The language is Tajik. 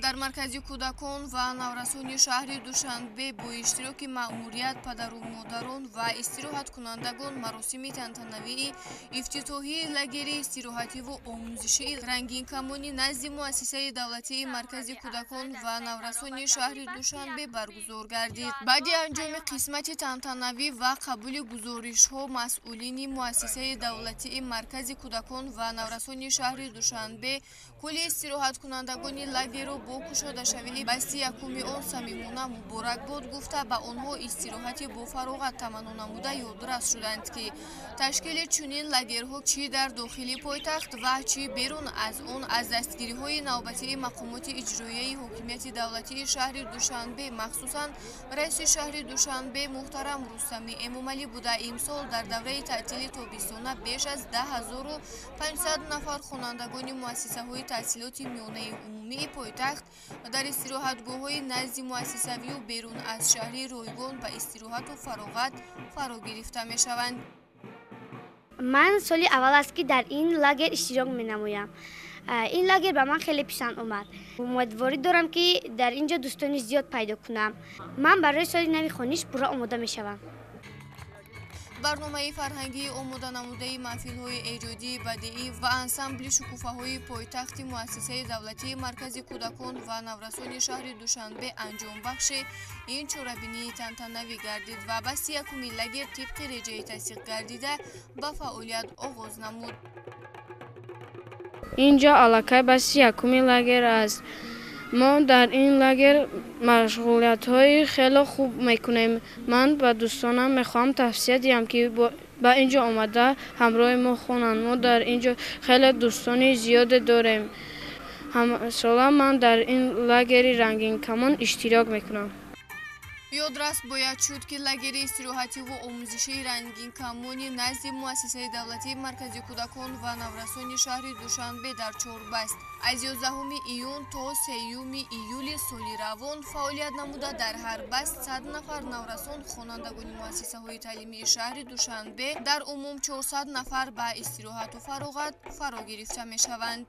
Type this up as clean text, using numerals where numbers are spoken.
Дар маркази кӯдакон ва наврасони шаҳри Душанбе бо иштироки маъмурият, падару модарон ва истироҳаткунандагон маросими тантанавии ифтитоҳии лагери истироҳативу омӯзишии Рангинкамони назди муассисаи давлатии маркази кӯдакон ва наврасони шаҳри Душанбе баргузор гардид. Баъди анҷоми қисмати тантанавӣ ва қабули гузоришҳо, масъулини муассисаи давлатии маркази кӯдакон ва наврасони шаҳри Душанбе кулли истироҳаткунандагони лагерро бо кушодашавии басти якуми он самимона муборакбод гуфта, ба онҳо истироҳати бофароғат таманно намуда, ёдрас шуданд, ки ташкили чунин лагерҳо чӣ дар дохили пойтахт ва чӣ берун аз он аз дастгириҳои навбатии мақомоти иҷроияи ҳокимияти давлатии шаҳри Душанбе, махсусан раиси шаҳри Душанбе муҳтарам Рустами Эмомалӣ буда, имсол дар давраи таътили тобистона беш аз 10 500 нафар хонандагони муассисаҳои таҳсилоти миёнаи умумии пойтахт дар истироҳатгоҳҳои назди муассисавию берун аз шаҳрӣ ройгон ба истироҳату фароғат фаро гирифта мешаванд. Ман соли аввал аст, ки дар ин лагер иштирок менамоям. Ин лагер ба ман хеле писанд омад. Умедворӣ дорам, ки дар ин ҷо дӯстони зиёд пайдо кунам. Ман барои соли нави хониш пурра омода мешавам. Барномаи фарҳангии омоданамудаи маҳфилҳои эҷодии бадеӣ ва ансамбли Шукуфаҳои пойтахти муассисаи давлатии маркази кӯдакон ва наврасони шаҳри Душанбе анҷомбахши ин чорабинии тантанавӣ гардид ва басти якуми лагер тибқи реҷаи тасдиқ гардида ба фаъолият оғоз намуд. Ин ҷо аллакай басти якуми лагер аст. Мо дар ин лагер машғулиятҳои хеле хуб мекунем. Ман ба дӯстонам мехоҳам тавсия диҳам, ки ба ин ҷо омада, ҳамроҳи мо хонанд. Мо дар ин ҷо хеле дӯстони зиёде дорем. Ҳамасола ман дар ин лагери Рангинкамон иштирок мекунам. Ёдрас бояд шуд, ки лагери истироҳативу омӯзишии Рангинкамони назди муассисаи давлатии маркази кӯдакон ва наврасони шаҳри Душанбе дар чор баст аз 11 июн то 3 июли соли равон фаъолият намуда, дар ҳар баст 100 нафар наврасон, хонандагони муассисаҳои таълимии шаҳри Душанбе, дар умум 400 нафар ба истироҳату фароғат фаро гирифта мешаванд.